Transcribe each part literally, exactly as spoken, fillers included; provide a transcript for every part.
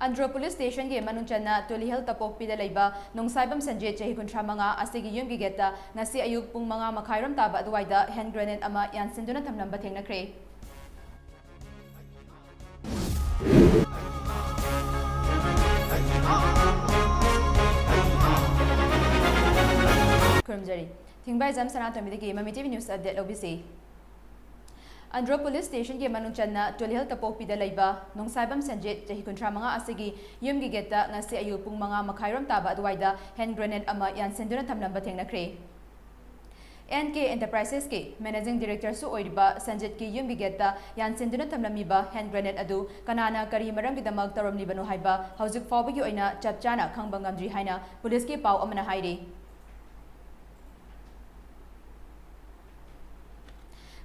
Andro police ꯁ꯭ꯇꯦꯁꯟꯒꯤ ꯃꯅꯨꯡ ꯆꯟꯅ ꯇꯨꯂꯤꯍꯜ ꯇꯄꯣꯛꯄꯤꯗ ꯂꯩꯕ ꯅꯣꯡꯁꯥꯏꯕꯝ ꯁꯟꯖꯤꯠ, ꯆꯍꯤ ꯀꯨꯟꯊ꯭ꯔꯥ ꯃꯉꯥ, ꯑꯁꯤꯒꯤ ꯌꯨꯝꯒꯤ ꯒꯦꯠꯇ ꯉꯁꯤ ꯑꯌꯨꯛ ꯄꯨꯡ ꯃꯉꯥ ꯃꯈꯥꯏꯔꯣꯝ ꯇꯥꯕ ꯑꯗꯨꯋꯥꯏꯗ ꯍꯦꯟ ꯒ꯭ꯔꯦꯅꯦꯗ ꯑꯃ ꯌꯥꯟꯁꯤꯟꯗꯨꯅ ꯊꯝꯂꯝꯕ ꯊꯦꯡꯅꯈ꯭ꯔꯦ꯫ ꯈꯨꯔꯨꯝꯖꯔꯤ꯫ ꯊꯤꯡꯕꯥꯏꯖꯝ ꯁꯅꯥꯇꯣꯝꯕꯤꯗꯒꯤ ꯃꯃꯤ ꯇꯤꯚꯤ ꯅ꯭ꯌꯨꯁ ꯑꯞꯗꯦꯠ ꯂꯧꯕꯤꯁꯤ꯫ ꯑꯟꯗ꯭ꯔꯣ ꯄꯨꯂꯤꯁ ꯁ꯭ꯇꯦꯁꯟꯒꯤ ꯃꯅꯨꯡ ꯆꯟꯅ ꯇꯨꯂꯤꯍꯜ ꯇꯄꯣꯛꯄꯤꯗ ꯂꯩꯕ ꯅꯣꯡꯁꯥꯏꯕꯝ ꯁꯟꯖꯤꯠ, ꯆꯍꯤ ꯀꯨꯟꯊ꯭ꯔꯥ ꯃꯉꯥ ꯑꯁꯤꯒꯤ ꯌꯨꯝꯒꯤ ꯒꯦꯠꯇ ꯉꯁꯤ ꯑꯌꯨꯛ ꯄꯨꯡ ꯃꯉꯥ ꯃꯈꯥꯏꯔꯣꯝ ꯇꯥꯕ ꯑꯗꯨꯋꯥꯏꯗ ꯍꯦꯟ ꯒ꯭ꯔꯦꯅꯦꯗ ꯑꯃ ꯌꯥꯟꯁꯤꯟꯗꯨꯅ ꯊꯝꯂꯝꯕ ꯊꯦꯡꯅꯈ꯭ꯔꯦ꯫ ꯑꯦꯟ ꯀꯦ ꯑꯦꯟꯇꯔꯄ꯭ꯔꯥꯏꯁꯦꯁꯀꯤ ꯃꯦꯅꯦꯖꯤꯡ ꯗꯤꯔꯦꯛꯇꯔꯁꯨ ꯑꯣꯏꯔꯤꯕ ꯁꯟꯖꯤꯠꯀꯤ ꯌꯨꯝꯒꯤ ꯒꯦꯠꯇ ꯌꯥꯟꯁꯤꯟꯗꯨꯅ ꯊꯝꯂꯝꯃꯤꯕ ꯍꯦꯟ ꯒ꯭ꯔꯦꯅꯦꯗ ꯑꯗꯨ ꯀꯅꯥꯅ ꯀꯔꯤ ꯃꯔꯝꯒꯤꯗꯃꯛ ꯇꯧꯔꯝꯂꯤꯕꯅꯣ ꯍꯥꯏꯕ ꯍꯧꯖꯤꯛ ꯐꯥꯎꯕꯒꯤ ꯑꯣꯏꯅ ꯆꯞ ꯆꯥꯅ ꯈꯪꯕ ꯉꯝꯗ꯭ꯔꯤ ꯍꯥꯏꯅ ꯄꯨꯂꯤꯁꯀꯤ ꯄꯥꯎ ꯑꯃꯅ ꯍꯥꯏꯔꯤ꯫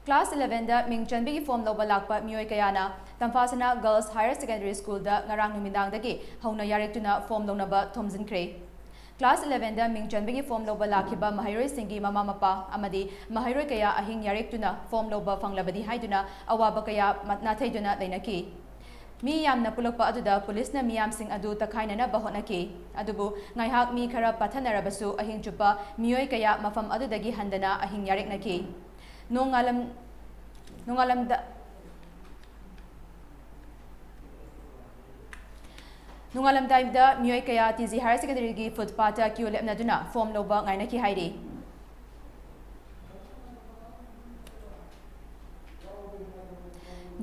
ꯀ꯭ꯂꯥꯁ ꯏꯂꯦꯚꯦꯟꯗ ꯃꯤꯡ ꯆꯟꯕꯒꯤ ꯐꯣꯔꯝ ꯂꯧꯕ ꯂꯥꯛꯄ ꯃꯤꯑꯣꯏ ꯀꯌꯥꯅ ꯇꯝꯐꯥꯁꯅꯥ ꯒꯔꯜꯁ ꯍꯥꯌꯔ ꯁꯦꯀꯦꯟꯗꯔꯤ ꯁ꯭ꯀꯨꯜꯗ ꯉꯔꯥꯡ ꯅꯨꯃꯤꯗꯥꯡꯗꯒꯤ ꯍꯧꯅ ꯌꯥꯔꯦꯛꯇꯨꯅ ꯐꯣꯔꯝ ꯂꯧꯅꯕ ꯊꯣꯝꯖꯤꯟꯈ꯭ꯔꯦ꯫ ꯀ꯭ꯂꯥꯁ ꯏꯂꯦꯚꯦꯟꯗ ꯃꯤꯡ ꯆꯟꯕꯒꯤ ꯐꯣꯔꯝ ꯂꯧꯕ ꯂꯥꯛꯈꯤꯕ ꯃꯍꯩꯔꯣꯏꯁꯤꯡꯒꯤ ꯃꯃꯥ ꯃꯄꯥ ꯑꯃꯗꯤ ꯃꯍꯩꯔꯣꯏ ꯀꯌꯥ ꯑꯍꯤꯡ ꯌꯥꯔꯦꯛꯇꯨꯅ ꯐꯣꯔꯝ ꯂꯧꯕ ꯐꯪꯂꯕꯗꯤ ꯍꯥꯏꯗꯨꯅ ꯑꯋꯥꯕ ꯀꯌꯥ ꯃ-, ꯅꯥꯊꯩꯗꯨꯅ ꯂꯩꯅꯈꯤ꯫ ꯃꯤ ꯌꯥꯝꯅ ꯄꯨꯜꯂꯛꯄ ꯑꯗꯨꯗ ꯄꯨꯂꯤꯁꯅ ꯃꯤꯌꯥꯝꯁꯤꯡ ꯑꯗꯨ ꯇꯛꯈꯥꯏꯅꯅꯕ ꯍꯣꯠꯅꯈꯤ꯫ ꯑꯗꯨꯕꯨ ꯉꯥꯏꯍꯥꯛ ꯃꯤ ꯈꯔ ꯄꯠꯊꯅꯔꯕꯁꯨ ꯑꯍꯤꯡ ꯆꯨꯞꯄ ꯃꯤꯑꯣꯏ ꯀꯌꯥ ꯃꯐꯝ ꯑꯗꯨꯗꯒꯤ ꯍꯟꯗꯅ ꯑꯍꯤꯡ ꯌꯥꯔꯦꯛꯅꯈꯤ꯫ ꯅꯣꯡꯉꯥꯂꯝ-, ꯅꯣꯡꯉꯥꯂꯝꯗ-, ꯅꯣꯡꯉꯥꯜꯂꯝꯗꯥꯏꯗ ꯃꯤꯑꯣꯏ ꯀꯌꯥ ꯇꯤ ꯖꯤ ꯍꯥꯌꯔ ꯁꯦꯀꯦꯟꯗꯔꯤꯒꯤ ꯐꯨꯠꯄꯥꯠꯇ ꯀ꯭ꯌꯨ ꯂꯦꯞꯅꯗꯨꯅ ꯐꯣꯔꯝ ꯂꯧꯕ ꯉꯥꯏꯅꯈꯤ ꯍꯥꯏꯔꯤ꯫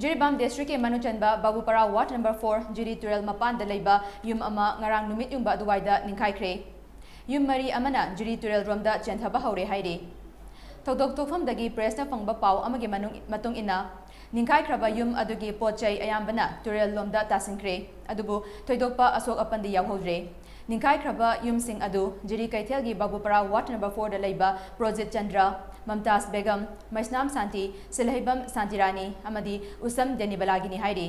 ꯖꯤꯔꯤꯕꯥꯝ ꯗꯤꯁꯇ꯭ꯔꯤꯛꯀꯤ ꯃꯅꯨꯡ ꯆꯟꯕ ꯕꯥꯕꯨꯄꯥꯔꯥ ꯋꯥꯔꯗ ꯅꯝꯕꯔ ꯐꯣꯔ ꯖꯤꯔꯤ ꯇꯨꯔꯦꯜ ꯃꯄꯥꯟꯗ ꯂꯩꯕ ꯌꯨꯝ ꯑꯃ ꯉꯔꯥꯡ ꯅꯨꯃꯤꯠ ꯌꯨꯡꯕ ꯑꯗꯨꯋꯥꯏꯗ ꯅꯤꯡꯈꯥꯏꯈ꯭ꯔꯦ꯫ ꯌꯨꯝ ꯃꯔꯤ ꯑꯃꯅ ꯖꯤꯔꯤ ꯇꯨꯔꯦꯜꯔꯣꯝꯗ ꯆꯦꯟꯊꯕ ꯍꯧꯔꯦ ꯍꯥꯏꯔꯤ꯫ ꯊꯧꯗꯣꯛ ꯊꯣꯛꯐꯝꯗꯒꯤ ꯄ꯭ꯔꯦꯁꯅ ꯐꯪꯕ ꯄꯥꯎ ꯑꯃꯒꯤ ꯃꯅꯨꯡ-, ꯃꯇꯨꯡ ꯏꯟꯅ, ꯅꯤꯡꯈꯥꯏꯈ꯭ꯔꯕ ꯌꯨꯝ ꯑꯗꯨꯒꯤ ꯄꯣꯠ ꯆꯩ ꯑꯌꯥꯝꯕꯅ ꯇꯨꯔꯦꯜꯂꯣꯝꯗ ꯇꯥꯁꯤꯟꯈ꯭ꯔꯦ, ꯑꯗꯨꯕꯨ ꯊꯣꯏꯗꯣꯛꯄ ꯑꯁꯣꯛ ꯑꯄꯟꯗꯤ ꯌꯥꯎꯍꯧꯗ꯭ꯔꯦ꯫ ꯅꯤꯡꯈꯥꯏꯈ꯭ꯔꯕ ꯌꯨꯝꯁꯤꯡ ꯑꯗꯨ ꯖꯤꯔꯤ ꯀꯩꯊꯦꯜꯒꯤ ꯕꯥꯕꯨꯄꯥꯔꯥ ꯋꯥꯔꯗ ꯅꯝꯕꯔ ꯐꯣꯔꯗ ꯂꯩꯕ ꯄ꯭ꯔꯣꯖꯤꯠ ꯆꯟꯗ꯭ꯔ, ꯃꯝꯇꯥꯖ ꯕꯦꯒꯝ, ꯃꯩꯁꯅꯥꯝ ꯁꯥꯟꯇꯤ, ꯁꯤꯜꯍꯩꯕꯝ ꯁꯥꯟꯇꯤꯔꯥꯅꯤ ꯑꯃꯗꯤ ꯎꯁꯝ ꯗꯦꯅꯤꯕꯂꯥꯒꯤꯅꯤ ꯍꯥꯏꯔꯤ꯫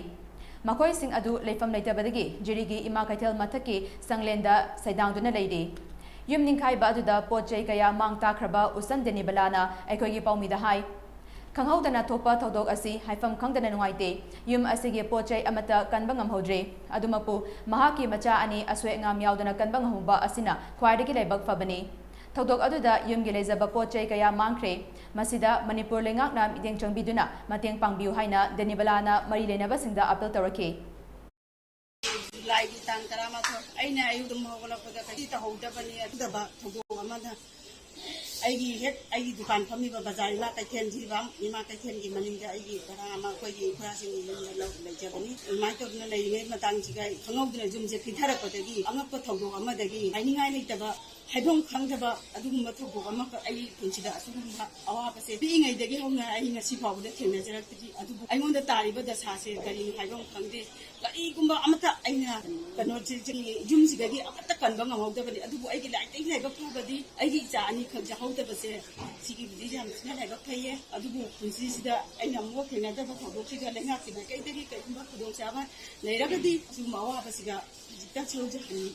ꯃꯈꯣꯏꯁꯤꯡ ꯑꯗꯨ ꯂꯩꯐꯝ ꯂꯩꯇꯕꯗꯒꯤ ꯖꯤꯔꯤꯒꯤ ꯏꯃꯥ ꯀꯩꯊꯦꯜ ꯃꯊꯛꯀꯤ ꯁꯪꯂꯦꯟꯗ ꯁꯩꯗꯥꯡꯗꯨꯅ ꯂꯩꯔꯤ꯫ ꯌꯨꯝ ꯅꯤꯡꯈꯥꯏꯕ ꯑꯗꯨꯗ ꯄꯣꯠ ꯆꯩ ꯀꯌꯥ ꯃꯥꯡ ꯇꯥꯛꯈ꯭ꯔꯕ ꯎꯁꯝ ꯗꯦꯅꯤꯕꯂꯥꯅ ꯑꯩꯈꯣꯏꯒꯤ ꯄꯥꯎꯃꯤꯗ ꯍꯥꯏ꯫ ꯈꯪꯍꯧꯗꯅ ꯊꯣꯛꯄ ꯊꯧꯗꯣꯛ ꯑꯁꯤ ꯍꯥꯏꯐꯝ ꯈꯪꯗꯅ ꯅꯨꯡꯉꯥꯏꯇꯦ꯫ ꯌꯨꯝ ꯑꯁꯤꯒꯤ ꯄꯣꯠ ꯆꯩ ꯑꯃꯠꯇ ꯀꯟꯕ ꯉꯝꯍꯧꯗ꯭ꯔꯦ꯫ ꯑꯗꯨꯃꯛꯄꯨ ꯃꯍꯥꯛꯀꯤ ꯃꯆꯥ ꯑꯅꯤ ꯑꯁꯣꯏ ꯑꯉꯥꯝ ꯌꯥꯎꯗꯅ ꯀꯟꯕ ꯉꯝꯍꯧꯕ ꯑꯁꯤꯅ ꯈ꯭ꯋꯥꯏꯗꯒꯤ ꯂꯥꯏꯕꯛ ꯐꯕꯅꯤ꯫ ꯊꯧꯗꯣꯛ ꯑꯗꯨꯗ ꯌꯨꯝꯒꯤ ꯂꯩꯖꯕ ꯄꯣꯠ ꯆꯩ ꯀꯌꯥ ꯃꯥꯡꯈ꯭ꯔꯦ꯫ ꯃꯁꯤꯗ ꯃꯅꯤꯄꯨꯔ ꯂꯩꯉꯥꯛꯅ ꯃꯤꯠꯌꯦꯡ ꯆꯪꯕꯤꯗꯨꯅ ꯃꯇꯦꯡ ꯄꯥꯡꯕꯤꯌꯨ ꯍꯥꯏꯅ ꯗꯦꯅꯤꯕꯂꯥꯅ ꯃꯔꯤ ꯂꯩꯅꯕꯁꯤꯡꯗ ꯑꯥꯄꯤꯜ ꯇꯧꯔꯛꯈꯤ꯫ ꯖꯨꯂꯥꯏꯒꯤ ꯇꯥꯡ ꯇꯔꯥꯃꯥꯊꯣꯏ, ꯑꯩꯅ ꯑꯌꯨꯛ ꯑꯗꯨꯝ ꯍꯧꯒꯠꯂꯛꯄꯗ ꯀꯔꯤ ꯇꯧꯍꯧꯗꯕꯅꯤ꯫ ꯑꯗꯨꯗꯕ ꯊꯧꯗꯣꯛ ꯑꯃꯗ ꯑꯩꯒꯤ ꯍꯦꯛ ꯑꯩꯒꯤ ꯗꯨꯀꯥꯟ ꯐꯝꯃꯤꯕ ꯕꯖꯥꯔ ꯏꯃꯥ ꯀꯩꯊꯦꯜ, ꯖꯤꯔꯤꯕꯥꯝ ꯏꯃꯥ ꯀꯩꯊꯦꯜꯒꯤ ꯃꯅꯤꯡꯗ ꯑꯩꯒꯤ ꯚꯔꯥ ꯑꯃ ꯑꯩꯈꯣꯏꯒꯤ ꯏꯈꯨꯔꯥꯁꯤꯡꯒꯤ ꯌꯨꯝꯗ ꯂꯧ-, ꯂꯩꯖꯕꯅꯤ꯫ ꯑꯗꯨꯃꯥꯏꯅ ꯇꯧꯗꯅ ꯂꯩꯔꯤꯉꯩ ꯃꯇꯥꯡꯁꯤꯒ ꯑꯩ ꯈꯪꯍꯧꯗꯅ ꯌꯨꯝꯁꯦ ꯄꯤꯊꯔꯛꯄꯗꯒꯤ ꯑꯉꯛꯄ ꯊꯧꯗꯣꯛ ꯑꯃꯗꯒꯤ ꯍꯥꯏꯅꯤꯡꯉꯥꯏ ꯂꯩꯇꯕ ꯍꯥꯏꯐꯝ ꯈꯪꯗꯕ ꯑꯗꯨꯒꯨꯝꯕ ꯊꯧꯗꯣꯛ ꯑꯃꯈꯛ ꯑꯩꯒꯤ ꯄꯨꯟꯁꯤꯗ ꯑꯁꯤꯒꯨꯝꯕ ꯑꯋꯥꯕꯁꯦ ꯄꯤꯛꯏꯉꯩꯗꯒꯤ ꯍꯧꯅ ꯑꯩ ꯉꯁꯤ ꯐꯥꯎꯕꯗ ꯊꯦꯡꯅꯖꯔꯛꯇ꯭ꯔꯤ꯫ ꯑꯗꯨꯕꯨ ꯑꯩꯉꯣꯟꯗ ꯇꯥꯔꯤꯕ ꯗꯁꯥꯁꯦ ꯀꯔꯤꯅꯤ ꯍꯥꯏꯐꯝ ꯈꯪꯗꯦ꯫ ꯀꯔꯤꯒꯨꯝꯕ ꯑꯃꯠꯇ ꯑꯩꯅ ꯀꯩꯅꯣꯁꯦ, ꯌꯨꯝꯁꯤꯗꯒꯤ ꯑꯃꯠꯇ ꯀꯟꯕ ꯉꯝꯍꯧꯗꯕꯅꯤ꯫ ꯑꯗꯨꯕꯨ ꯑꯩꯒꯤ ꯂꯥꯏꯕꯛ ꯐꯕꯗꯤ ꯑꯩꯒꯤ ꯏꯆꯥ ꯑꯅꯤꯈꯛ ꯌꯥꯍꯧꯗꯕꯁꯦ, ꯁꯤꯒꯤꯕꯨꯗꯤ ꯌꯥꯝ ꯊꯤꯅ ꯂꯥꯏꯕꯛ ꯐꯩꯌꯦ꯫ ꯑꯗꯨꯕꯨ ꯄꯨꯟꯁꯤꯁꯤꯗ ꯑꯩꯅ ꯑꯃꯨꯛ ꯊꯦꯡꯅꯖꯕ ꯊꯧꯗꯣꯛꯁꯤꯗ ꯂꯩꯉꯥꯛꯀꯤ ꯃꯥꯏꯀꯩꯗꯒꯤ ꯀꯔꯤꯒꯨꯝꯕ ꯈꯨꯗꯣꯡꯆꯥꯕ ꯂꯩꯔꯒꯗꯤ ꯑꯁꯤꯒꯨꯝꯕ ꯑꯋꯥꯕꯁꯤꯒ ꯈꯖꯤꯛꯇ ꯁꯔꯨꯛ ꯌꯥꯍꯟꯅꯤꯡꯏ꯫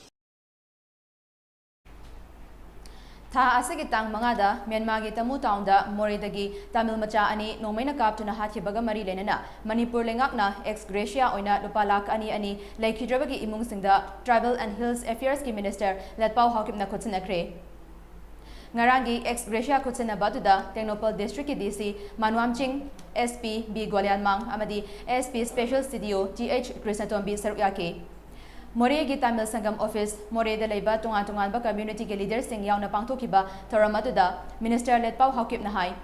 ꯊꯥ ꯑꯁꯤꯒꯤ ꯇꯥꯡ ꯃꯉꯥꯗ ꯃ꯭ꯌꯥꯟꯃꯥꯔꯒꯤ ꯇꯃꯨ ꯇꯥꯎꯟꯗ ꯃꯣꯔꯦꯗꯒꯤ ꯇꯥꯃꯤꯜ ꯃꯆꯥ ꯑꯅꯤ ꯅꯣꯡꯃꯩꯅ ꯀꯥꯞꯇꯨꯅ ꯍꯥꯠꯈꯤꯕꯒ ꯃꯔꯤ ꯂꯩꯅꯅ ꯃꯅꯤꯄꯨꯔ ꯂꯩꯉꯥꯛꯅ ex gratia ꯑꯣꯏꯅ ꯂꯨꯄꯥ ꯂꯥꯈ ꯑꯅꯤ ꯑꯅꯤ ꯂꯩꯈꯤꯗ꯭ꯔꯕꯒꯤ ꯏꯃꯨꯡꯁꯤꯡꯗ Tribal and Hills Affairsꯀꯤ Minister ꯂꯦꯠꯄꯥꯎ ꯍꯥꯎꯀꯤꯞꯅ ꯈꯨꯠꯁꯤꯟꯅꯈ꯭ꯔꯦ꯫ ꯉꯔꯥꯡꯒꯤ ex gratia ꯈꯨꯠꯁꯤꯟꯅꯕ ꯑꯗꯨꯗ ꯇꯦꯡꯅꯧꯄꯜ districtꯀꯤ D C ꯃꯥꯅꯨꯑꯥꯝ ꯆꯤꯡ, S P B ꯒꯣꯂꯤꯌꯥꯟꯃꯥꯡ ꯑꯃꯗꯤ S P Special C D O T H ꯀ꯭ꯔꯤꯁꯅꯇꯣꯝꯕꯤ ꯁꯔꯨꯛ ꯌꯥꯈꯤ꯫ ꯃꯣꯔꯦꯒꯤ ꯇꯥꯃꯤꯜ ꯁꯪꯒꯝ office, ꯃꯣꯔꯦꯗ ꯂꯩꯕ ꯇꯣꯉꯥꯟ ꯇꯣꯉꯥꯟꯕ communityꯒꯤ leaderꯁꯤꯡ ꯌꯥꯎꯅ ꯄꯥꯡꯊꯣꯛꯈꯤꯕ ꯊꯧꯔꯝ ꯑꯗꯨꯗ Minister ꯂꯦꯠꯄꯥꯎ ꯍꯥꯎꯀꯤꯞꯅ ꯍꯥꯏ,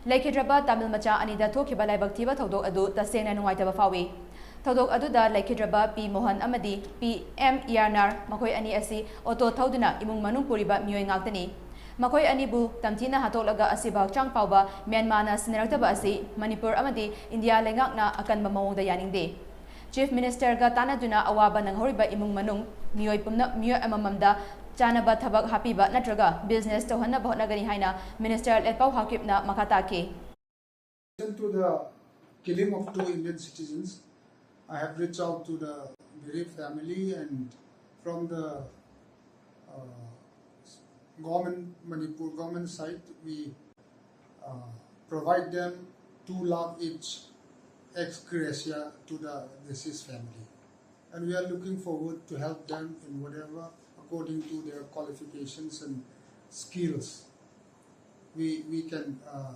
ꯂꯩꯈꯤꯗ꯭ꯔꯕ ꯇꯥꯃꯤꯜ ꯃꯆꯥ ꯑꯅꯤꯗ ꯊꯣꯛꯈꯤꯕ ꯂꯥꯏꯕꯛ ꯊꯤꯕ ꯊꯧꯗꯣꯛ ꯑꯗꯨ ꯇꯁꯦꯡꯅ ꯅꯨꯡꯉꯥꯏꯇꯕ ꯐꯥꯎꯏ꯫ ꯊꯧꯗꯣꯛ ꯑꯗꯨꯗ ꯂꯩꯈꯤꯗ꯭ꯔꯕ ꯄꯤ ꯃꯣꯍꯟ ꯑꯃꯗꯤ ꯄꯤ ꯑꯦꯝ ꯏꯌꯥꯔꯅꯥꯔ, ꯃꯈꯣꯏ ꯑꯅꯤ ꯑꯁꯤ ꯑꯣꯇꯣ ꯊꯧꯗꯨꯅ ꯏꯃꯨꯡ ꯃꯅꯨꯡ ꯄꯨꯔꯤꯕ ꯃꯤꯑꯣꯏ ꯉꯥꯛꯇꯅꯤ꯫ ꯃꯈꯣꯏ ꯑꯅꯤꯕꯨ ꯇꯝꯊꯤꯅ ꯍꯥꯠꯇꯣꯛꯂꯒ ꯑꯁꯤꯕ ꯍꯛꯆꯥꯡ ꯐꯥꯎꯕ ꯃ꯭ꯌꯥꯟꯃꯥꯔꯅ ꯁꯤꯟꯅꯔꯛꯇꯕ ꯑꯁꯤ ꯃꯅꯤꯄꯨꯔ ꯑꯃꯗꯤ ꯏꯟꯗꯤꯌꯥ ꯂꯩꯉꯥꯛꯅ ꯑꯀꯟꯕ ꯃꯑꯣꯡꯗ ꯌꯥꯅꯤꯡꯗꯦ꯫ Chief Ministerꯒ ꯇꯥꯟꯅꯗꯨꯅ ꯑꯋꯥꯕ ꯅꯪꯍꯧꯔꯤꯕ ꯏꯃꯨꯡ ꯃꯅꯨꯡ ꯃꯤꯑꯣꯏ ꯄꯨꯝꯅ-, ꯃꯤꯑꯣꯏ ꯑꯃꯃꯝꯗ ꯆꯥꯅꯕ ꯊꯕꯛ ꯍꯥꯞꯄꯤꯕ ꯅꯠꯇ꯭ꯔꯒ business ꯇꯧꯍꯟꯅꯕ ꯍꯣꯠꯅꯒꯅꯤ ꯍꯥꯏꯅ Minister ꯂꯦꯠꯄꯥꯎ ꯍꯥꯎꯀꯤꯞꯅ ꯃꯈꯥ ꯇꯥꯈꯤ꯫ To the killing of two Indian citizens, I have reached out to the bereaved family and from the, uh, government, Manipur government side, we, uh, provide them two lakh each ex gratia to the deceased family. And we are looking forward to help them in whatever, according to their qualifications and skills. We, we can, uh,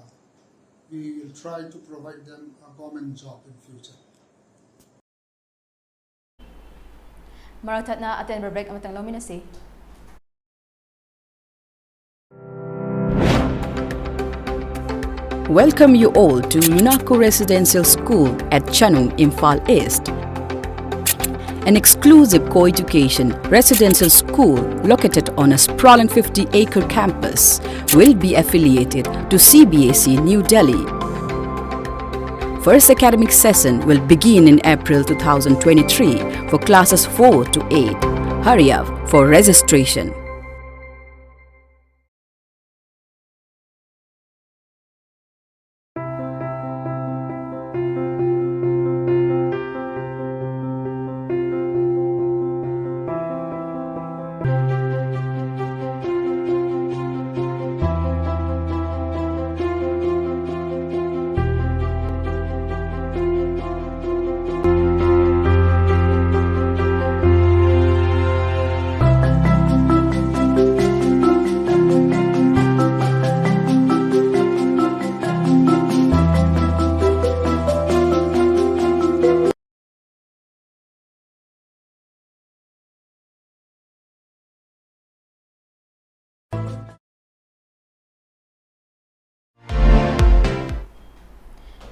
we will try to provide them a government job in future. ꯃꯔꯛ ꯊꯠꯅ ꯑꯇꯦꯟꯕ break ꯑꯃꯇꯪ ꯂꯧꯃꯤꯟꯅꯁꯤ꯫ Welcome you all to Lunaku Residential School at Chanung, Imphal East. An exclusive co-education residential school located on a sprawling fifty-acre campus will be affiliated to C B S E New Delhi. First academic session will begin in April two thousand twenty-three for classes four to eight. Hurry up for registration.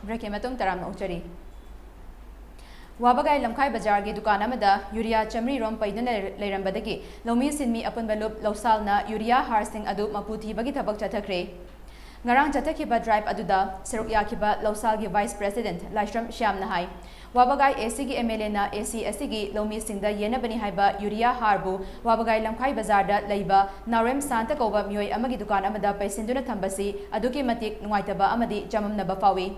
Break ꯀꯤ ꯃꯇꯨꯡ ꯇꯔꯥꯝꯅ ꯑꯣꯛꯆꯔꯤ꯫ ꯋꯥꯕꯒꯥꯏ ꯂꯝꯈꯥꯏ ꯕꯖꯥꯔꯒꯤ ꯗꯨꯀꯥꯟ ꯑꯃꯗ urea ꯆꯥꯃꯔꯤ ꯔꯣꯝ ꯄꯩꯗꯨꯅ ꯂꯩꯔꯝꯕꯗꯒꯤ ꯂꯧꯃꯤꯁꯤꯡ ꯃꯤ ꯑꯄꯨꯟꯕ ꯂꯨꯞ ꯂꯧꯁꯥꯜꯅ ꯌꯨꯔꯤꯌꯥ ꯍꯥꯔꯁꯤꯡ ꯑꯗꯨ ꯃꯄꯨ ꯊꯤꯕꯒꯤ ꯊꯕꯛ ꯆꯠꯊꯈ꯭ꯔꯦ꯫ ꯉꯔꯥꯡ ꯆꯠꯊꯈꯤꯕ drive ꯑꯗꯨꯗ ꯁꯔꯨꯛ ꯌꯥꯈꯤꯕ ꯂꯧꯁꯥꯜꯒꯤ vice president ꯂꯥꯏꯁ꯭ꯔꯝ ꯁ꯭ꯌꯥꯝꯅ ꯍꯥꯏ, ꯋꯥꯕꯒꯥꯏ AC ꯒꯤ MLA ꯅ AC ꯑꯁꯤꯒꯤ ꯂꯧꯃꯤꯁꯤꯡꯗ ꯌꯦꯟꯅꯕꯅꯤ ꯍꯥꯏꯕ ꯌꯨꯔꯤꯌꯥ ꯍꯥꯔꯕꯨ ꯋꯥꯕꯒꯥꯏ ꯂꯝꯈꯥꯏ ꯕꯖꯥꯔꯗ ꯂꯩꯕ ꯅꯥꯎꯔꯦꯝ ꯁꯥꯟꯇ ꯀꯧꯕ ꯃꯤꯑꯣꯏ ꯑꯃꯒꯤ ꯗꯨꯀꯥꯟ ꯑꯃꯗ ꯄꯩꯁꯤꯟꯗꯨꯅ ꯊꯝꯕꯁꯤ ꯑꯗꯨꯛꯀꯤ ꯃꯇꯤꯛ ꯅꯨꯡꯉꯥꯏꯇꯕ ꯑꯃꯗꯤ ꯆꯃꯝꯅꯕ ꯐꯥꯎꯏ꯫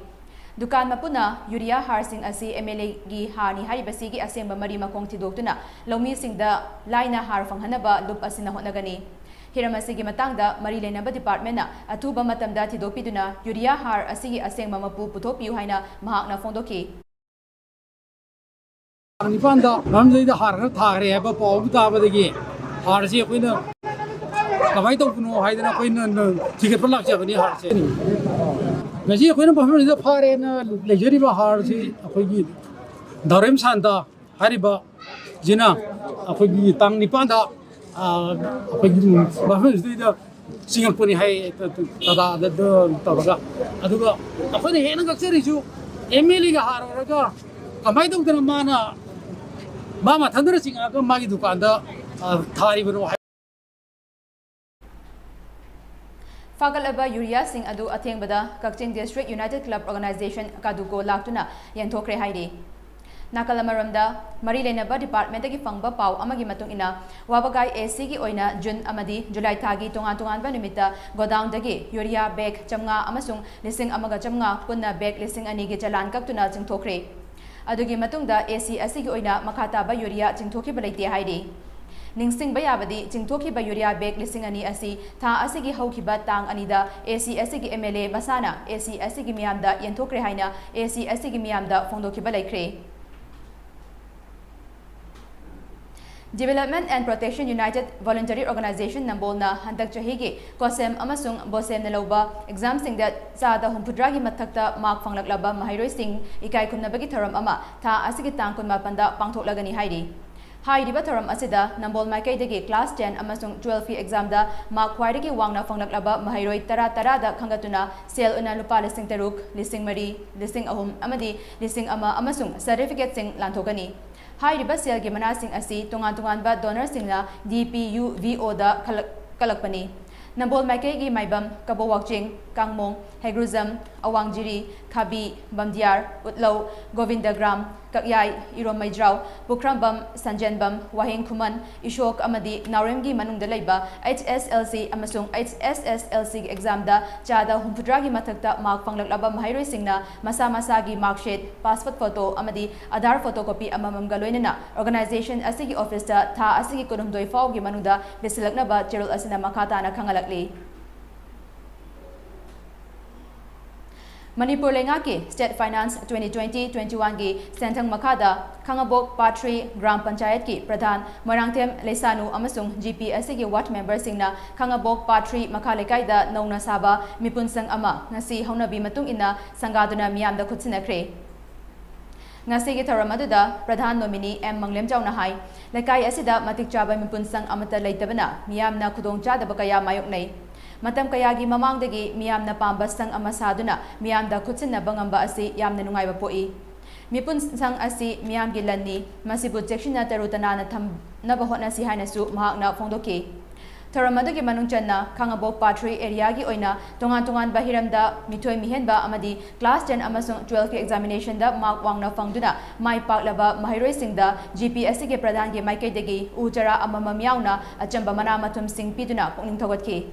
ꯗꯨꯀꯥꯟ ꯃꯄꯨꯅ ꯌꯨꯔꯤꯌꯥ ꯍꯥꯔꯁꯤꯡ ꯑꯁꯤ MLA ꯒꯤ ꯍꯥꯔꯅꯤ ꯍꯥꯏꯔꯤꯕꯁꯤꯒꯤ ꯑꯁꯦꯡꯕ ꯃꯔꯤ ꯃꯈꯣꯡ ꯊꯤꯗꯣꯛꯇꯨꯅ ꯂꯧꯃꯤꯁꯤꯡꯗ ꯂꯥꯏꯅ ꯍꯥꯔ ꯐꯪꯍꯟꯅꯕ ꯂꯨꯞ ꯑꯁꯤꯅ ꯍꯣꯠꯅꯒꯅꯤ꯫ ꯍꯤꯔꯝ ꯑꯁꯤꯒꯤ ꯃꯇꯥꯡꯗ ꯃꯔꯤ ꯂꯩꯅꯕ ꯗꯤꯄꯥꯔꯠꯃꯦꯟꯅ ꯑꯊꯨꯕ ꯃꯇꯝꯗ ꯊꯤꯗꯣꯛꯄꯤꯗꯨꯅ ꯌꯨꯔꯤꯌꯥ ꯍꯥꯔ ꯑꯁꯤꯒꯤ ꯑꯁꯦꯡꯕ ꯃꯄꯨ ꯄꯨꯊꯣꯛꯄꯤꯌꯨ ꯍꯥꯏꯅ ꯃꯍꯥꯛꯅ ꯐꯣꯡꯗꯣꯛꯈꯤ꯫ ꯇꯥꯡ ꯅꯤꯄꯥꯟꯗ ꯃꯔꯝꯗꯩꯗ ꯍꯥꯔ ꯈꯔ ꯊꯥꯈ꯭ꯔꯦ ꯍꯥꯏꯕ ꯄꯥꯎ ꯑꯃ ꯇꯥꯕꯗꯒꯤ ꯍꯥꯔꯁꯤ ꯑꯩꯈꯣꯏꯅ ꯀꯃꯥꯏꯅ ꯇꯧꯕꯅꯣ ꯍꯥꯏꯗꯅ ꯑꯩꯈꯣꯏꯅ ꯊꯤꯒꯠꯄ ꯂꯥꯛꯆꯕꯅꯤ꯫ ꯍꯥꯔꯁꯦ ꯉꯁꯤ ꯑꯩꯈꯣꯏꯅ ꯃꯐꯝꯁꯤꯗ ꯐꯥꯔꯦꯅ ꯂꯩꯖꯔꯤꯕ ꯍꯥꯔꯁꯤ ꯑꯩꯈꯣꯏꯒꯤ ꯗꯥꯎꯔꯦꯝ ꯁꯥꯟꯇ ꯍꯥꯏꯔꯤꯕꯁꯤꯅ ꯑꯩꯈꯣꯏꯒꯤ ꯇꯥꯡ ꯅꯤꯄꯥꯟꯗ ꯑꯩꯈꯣꯏꯒꯤ ꯃꯐꯝꯁꯤꯗꯩꯗ ꯆꯤꯡꯉꯛꯄꯅꯤ ꯍꯥꯏ꯫ ꯇꯗꯥꯗ ꯇꯧꯔꯒ ꯑꯗꯨꯒ ꯑꯩꯈꯣꯏꯅ ꯍꯦꯟꯅ ꯉꯛꯆꯔꯤꯁꯨ ꯑꯦꯝ ꯑꯦꯜ ꯑꯦꯒ ꯍꯥꯔ ꯑꯣꯏꯔꯒ ꯀꯃꯥꯏꯅ ꯇꯧꯗꯅ ꯃꯥꯅ ꯃꯥ ꯃꯊꯟꯗꯅ ꯆꯤꯡꯉꯛꯑꯒ ꯃꯥꯒꯤ ꯗꯨꯀꯥꯟꯗ ꯊꯥꯔꯤꯕꯅꯣ ꯍꯥꯏ꯫ ꯐꯥꯒꯠꯂꯕ ꯌꯨꯔꯤꯌꯥꯁꯤꯡ ꯑꯗꯨ ꯑꯊꯦꯡꯕꯗ ꯀꯛꯆꯤꯡ ꯗꯤꯁꯇ꯭ꯔꯤꯛ ꯌꯨꯅꯥꯏꯇꯦꯗ ꯀ꯭ꯂꯕ ꯑꯣꯔꯒꯅꯥꯏꯖꯦꯁꯟ ꯀꯥꯗꯨꯀꯣ ꯂꯥꯛꯇꯨꯅ ꯌꯦꯟꯊꯣꯛꯈ꯭ꯔꯦ ꯍꯥꯏꯔꯤ꯫ ꯅꯥꯀꯜ ꯑꯃꯔꯣꯝꯗ ꯃꯔꯤ ꯂꯩꯅꯕ ꯗꯤꯄꯥꯔꯠꯃꯦꯟꯇꯒꯤ ꯐꯪꯕ ꯄꯥꯎ ꯑꯃꯒꯤ ꯃꯇꯨꯡ ꯏꯟꯅ ꯋꯥꯕꯒꯥꯏ ꯑꯦ ꯁꯤꯒꯤ ꯑꯣꯏꯅ ꯖꯨꯟ ꯑꯃꯗꯤ ꯖꯨꯂꯥꯏ ꯊꯥꯒꯤ ꯇꯣꯉꯥꯟ ꯇꯣꯉꯥꯟꯕ ꯅꯨꯃꯤꯠꯇ ꯒꯣꯗꯥꯎꯟꯗꯒꯤ ꯌꯨꯔꯤꯌꯥ ꯕꯦꯒ ꯆꯥꯝꯃꯉꯥ ꯑꯃꯁꯨꯡ ꯂꯤꯁꯤꯡ ꯑꯃꯒ ꯆꯥꯝꯃꯉꯥ ꯄꯨꯟꯅ ꯕꯦꯒ ꯂꯤꯁꯤꯡ ꯑꯅꯤꯒꯤ ꯆꯂꯥꯟ ꯀꯛꯇꯨꯅ ꯆꯤꯡꯊꯣꯛꯈ꯭ꯔꯦ꯫ ꯑꯗꯨꯒꯤ ꯃꯇꯨꯡꯗ ꯑꯦ ꯁꯤ ꯑꯁꯤꯒꯤ ꯑꯣꯏꯅ ꯃꯈꯥ ꯇꯥꯕ ꯌꯨꯔꯤꯌꯥ ꯆꯤꯡꯊꯣꯛꯈꯤꯕ ꯂꯩꯇꯦ ꯍꯥꯏꯔꯤ꯫ ꯅꯤꯡꯁꯤꯡꯕ ꯌꯥꯕꯗꯤ ꯆꯤꯡꯊꯣꯛꯈꯤꯕ ꯌꯨꯔꯤꯌꯥ ꯕꯦꯒ ꯂꯤꯁꯤꯡ ꯑꯅꯤ ꯑꯁꯤ ꯊꯥ ꯑꯁꯤꯒꯤ ꯍꯧꯈꯤꯕ ꯇꯥꯡ ꯑꯅꯤꯗ ꯑꯦ ꯁꯤ ꯑꯁꯤꯒꯤ ꯑꯦꯝ ꯑꯦꯜ ꯑꯦ ꯃꯁꯥꯅ ꯑꯦ ꯁꯤ ꯑꯁꯤꯒꯤ ꯃꯤꯌꯥꯝꯗ ꯌꯦꯟꯊꯣꯛꯈ꯭ꯔꯦ ꯍꯥꯏꯅ ꯑꯦ ꯁꯤ ꯑꯁꯤꯒꯤ ꯃꯤꯌꯥꯝꯗ ꯐꯣꯡꯗꯣꯛꯈꯤꯕ ꯂꯩꯈ꯭ꯔꯦ꯫ Development and Protection United Voluntary Organization ꯅꯝꯕꯣꯜꯅ ꯍꯟꯗꯛ ꯆꯍꯤꯒꯤ ꯀꯣꯁꯦꯝ ꯑꯃꯁꯨꯡ ꯕꯣꯁꯦꯝꯅ ꯂꯧꯕ ꯑꯦꯛꯖꯥꯝꯁꯤꯡꯗ ꯆꯥꯗ ꯍꯨꯝꯐꯨꯇꯔꯥꯒꯤ ꯃꯊꯛꯇ ꯃꯥꯔꯛ ꯐꯪꯂꯛꯂꯕ ꯃꯍꯩꯔꯣꯏꯁꯤꯡ ꯏꯀꯥꯏ ꯈꯨꯝꯅꯕꯒꯤ ꯊꯧꯔꯝ ꯑꯃ ꯊꯥ ꯑꯁꯤꯒꯤ ꯇꯥꯡ ꯀꯨꯟꯃꯥꯄꯟꯗ ꯄꯥꯡꯊꯣꯛꯂꯒꯅꯤ ꯍꯥꯏꯔꯤ꯫ ꯍꯥꯏꯔꯤꯕ ꯊꯧꯔꯝ ꯑꯁꯤꯗ ꯅꯝꯕꯣꯜ ꯃꯥꯏꯀꯩꯗꯒꯤ ꯀ꯭ꯂꯥꯁ ꯇꯦꯟ ꯑꯃꯁꯨꯡ ꯇꯨꯋꯦꯜꯐꯀꯤ ꯑꯦꯛꯖꯥꯝꯗ ꯃꯥꯔꯛ ꯈ꯭ꯋꯥꯏꯗꯒꯤ ꯋꯥꯡꯅ ꯐꯪꯂꯛꯂꯕ ꯃꯍꯩꯔꯣꯏ ꯇꯔꯥ ꯇꯔꯥꯗ ꯈꯟꯒꯠꯇꯨꯅ ꯁꯦꯜ ꯑꯣꯏꯅ ꯂꯨꯄꯥ ꯂꯤꯁꯤꯡ ꯇꯔꯨꯛ, ꯂꯤꯁꯤꯡ ꯃꯔꯤ, ꯂꯤꯁꯤꯡ ꯑꯍꯨꯝ ꯑꯃꯗꯤ ꯂꯤꯁꯤꯡ ꯑꯃ ꯑꯃꯁꯨꯡ ꯁꯔꯇꯤꯐꯤꯀꯦꯠꯁꯤꯡ ꯂꯥꯟꯊꯣꯛꯀꯅꯤ꯫ ꯍꯥꯏꯔꯤꯕ ꯁꯦꯜꯒꯤ ꯃꯅꯥꯁꯤꯡ ꯑꯁꯤ ꯇꯣꯉꯥꯟ ꯇꯣꯉꯥꯟꯕ ꯗꯣꯅꯔꯁꯤꯡꯅ ꯗꯤ ꯄꯤ ꯌꯨ ꯚꯤ ꯑꯣꯗ ꯈꯜꯂꯛ-, ꯀꯜꯂꯛꯄꯅꯤ꯫ ꯅꯝꯕꯣꯜ ꯃꯥꯏꯀꯩꯒꯤ ꯃꯥꯏꯕꯝ, ꯀꯕꯣꯋꯥꯛꯆꯤꯡ, ꯀꯥꯡꯃꯣꯡ, ꯍꯩꯒ꯭ꯔꯨꯖꯝ, ꯑꯋꯥꯡꯖꯤꯔꯤ, ꯈꯥꯕꯤ, ꯕꯝꯗꯤꯌꯥꯔ, ꯎꯠꯂꯧ, ꯒꯣꯕꯤꯟꯗꯒ꯭ꯔꯥꯝ, ꯀꯛꯌꯥꯏ, ꯏꯔꯣꯝ ꯃꯩꯖ꯭ꯔꯥꯎ, ꯄꯨꯈ꯭ꯔꯝꯕꯝ, ꯁꯟꯖꯦꯟꯕꯝ, ꯋꯥꯍꯦꯡ ꯈꯨꯃꯟ, ꯏꯁꯣꯛ ꯑꯃꯗꯤ ꯅꯥꯎꯔꯦꯝꯒꯤ ꯃꯅꯨꯡꯗ ꯂꯩꯕ H S L C ꯑꯃꯁꯨꯡ H S S L C examꯗ ꯆꯥꯗ ꯍꯨꯝꯐꯨꯇꯔꯥꯒꯤ ꯃꯊꯛꯇ mark ꯐꯪꯂꯛꯂꯕ ꯃꯍꯩꯔꯣꯏꯁꯤꯡꯅ ꯃꯁꯥ ꯃꯁꯥꯒꯤ mark sheet, passport photo ꯑꯃꯗꯤ Aadhaar photocopy ꯑꯃꯃꯝꯒ ꯂꯣꯏꯅꯅ organization ꯑꯁꯤꯒꯤ officeꯇ ꯊꯥ ꯑꯁꯤꯒꯤ ꯀꯨꯟꯍꯨꯝꯗꯣꯏ ꯐꯥꯎꯒꯤ ꯃꯅꯨꯡꯗ ꯄꯤꯁꯤꯜꯂꯛꯅꯕ ꯆꯦꯔꯣꯜ ꯑꯁꯤꯅ ꯃꯈꯥ ꯇꯥꯅ ꯈꯪꯍꯜꯂꯛꯂꯤ꯫ ꯃꯅꯤꯄꯨꯔ ꯂꯩꯉꯥꯛꯀꯤ State Finance twenty twenty twenty oneꯒꯤ ꯁꯦꯟꯊꯪ ꯃꯈꯥꯗ ꯈꯥꯉꯕꯣꯛ Part three ꯒ꯭ꯔꯥꯝ ꯄꯟꯆꯥꯌꯠꯀꯤ ꯄ꯭ꯔꯙꯥꯟ ꯃꯣꯏꯔꯥꯡꯊꯦꯝ ꯂꯩꯁꯥꯅꯨ ꯑꯃꯁꯨꯡ G P ꯑꯁꯤꯒꯤ ward memberꯁꯤꯡꯅ ꯈꯥꯉꯕꯣꯛ Part three ꯃꯈꯥ ꯂꯩꯀꯥꯏꯗ ꯅꯧꯅ ꯁꯥꯕ ꯃꯤꯄꯨꯟ ꯁꯪ ꯑꯃ ꯉꯁꯤ ꯍꯧꯅꯕꯤ ꯃꯇꯨꯡ ꯏꯟꯅ ꯁꯪꯒꯥꯗꯨꯅ ꯃꯤꯌꯥꯝꯗ ꯈꯨꯠꯁꯤꯟꯅꯈ꯭ꯔꯦ꯫ ꯉꯁꯤꯒꯤ ꯊꯧꯔꯝ ꯑꯗꯨꯗ ꯄ꯭ꯔꯙꯥꯟ nominee M ꯃꯪꯂꯦꯝꯖꯥꯎꯅ ꯍꯥꯏ, ꯂꯩꯀꯥꯏ ꯑꯁꯤꯗ ꯃꯇꯤꯛ ꯆꯥꯕ ꯃꯤꯄꯨꯟ ꯁꯪ ꯑꯃꯠꯇ ꯂꯩꯇꯕꯅ ꯃꯤꯌꯥꯝꯅ ꯈꯨꯗꯣꯡꯆꯥꯗꯕ ꯀꯌꯥ ꯃꯥꯌꯣꯛꯅꯩ꯫ ꯃꯇꯝ ꯀꯌꯥꯒꯤ ꯃꯃꯥꯡꯗꯒꯤ ꯃꯤꯌꯥꯝꯅ ꯄꯥꯝꯕ ꯁꯪ ꯑꯃ ꯁꯥꯗꯨꯅ ꯃꯤꯌꯥꯝꯗ ꯈꯨꯠꯁꯤꯟꯅꯕ ꯉꯝꯕ ꯑꯁꯤ ꯌꯥꯝꯅ ꯅꯨꯡꯉꯥꯏꯕ ꯄꯣꯛꯏ꯫ ꯃꯤꯄꯨꯟ ꯁꯪ ꯑꯁꯤ ꯃꯤꯌꯥꯝꯒꯤ ꯂꯟꯅꯤ, ꯃꯁꯤꯕꯨ ꯆꯦꯛꯁꯤꯟꯅ ꯇꯔꯨ ꯇꯅꯥꯟꯅ ꯊꯝꯅꯕ ꯍꯣꯠꯅꯁꯤ ꯍꯥꯏꯅꯁꯨ ꯃꯍꯥꯛꯅ ꯐꯣꯡꯗꯣꯛꯈꯤ꯫ ꯊꯧꯔꯝ ꯑꯗꯨꯒꯤ ꯃꯅꯨꯡ ꯆꯟꯅ ꯈꯥꯉꯕꯣꯛ Part three areaꯒꯤ ꯑꯣꯏꯅ ꯇꯣꯉꯥꯟ ꯇꯣꯉꯥꯟꯕ ꯍꯤꯔꯝꯗ ꯃꯤꯊꯣꯏ ꯃꯤꯍꯦꯟꯕ ꯑꯃꯗꯤ class ten ꯑꯃꯁꯨꯡ twelveꯀꯤ examinationꯗ mark ꯋꯥꯡꯅ ꯐꯪꯗꯨꯅ ꯃꯥꯏ ꯄꯥꯛꯂꯕ ꯃꯍꯩꯔꯣꯏꯁꯤꯡꯗ G P ꯑꯁꯤꯒꯤ ꯄ꯭ꯔꯙꯥꯟꯒꯤ ꯃꯥꯏꯀꯩꯗꯒꯤ ꯎ ꯆꯥꯔꯥ ꯑꯃꯃꯝ ꯌꯥꯎꯅ ꯑꯆꯝꯕ ꯃꯅꯥ ꯃꯊꯨꯝꯁꯤꯡ ꯄꯤꯗꯨꯅ ꯄꯨꯛꯅꯤꯡ ꯊꯧꯒꯠꯈꯤ꯫